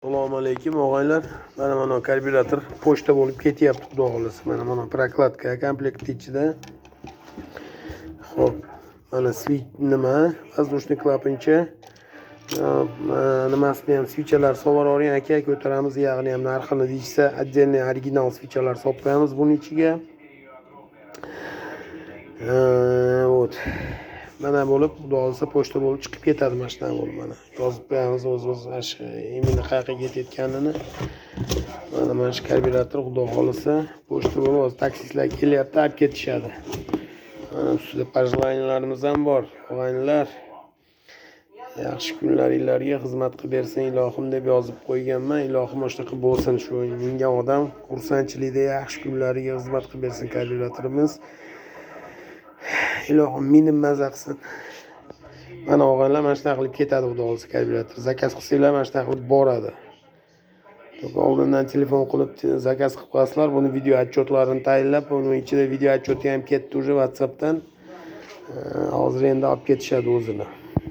Assalomu alaykum, og'aylar. Mana karbyurator pochta bo'lib ketyapti, xudo xohlasa. Mana прокладка komplekt ichida. Xo'p, mana свеч nima, воздушный klapancha. Nimasini ham свеча lar solib yuboring, aka, ko'taramiz, ya'ni ham narxini deyishsa, отдельный original свеча lar solib qo'yamiz buni ichiga. Вот. Mana bo'lib, xudo xohlasa, pochta bo'lib chiqib ketadi mana shunaqa bo'lib mana. Yozib qo'yamiz o'zimiz mana shu именно qayerga ketayotganini. Mana shu karbyurator, xudo xohlasa, pochta bo'lib hozir taksistlar kelyapti, olib ketishadi. Mana ustida пожелания larimiz ham bor. Og'aynilar, yaxshi kunlaringlarga xizmat qilib bersin ilohim deb yozib qo'yganman. Ilohim, mana shunaqa bo'lsin, shu mingan odam xursandchilikda yaxshi kunlariga xizmat qilib bersin karbyuratorimiz. Ilohim, minib maza qilsin. Mana, og'aynilar, mana shunaqa qilib ketadi, xudo xohlasa, karbyurator. Заказ qilsanglar, mana shunaqa qilib boradi. Oldindan telefon qilib заказ qilib qo'yasizlar, buni video отчет larini tayinlab, buni ichida video отчет i ham ketdi уже WhatsAppdan. Hozir endi olib ketishadi o'zini.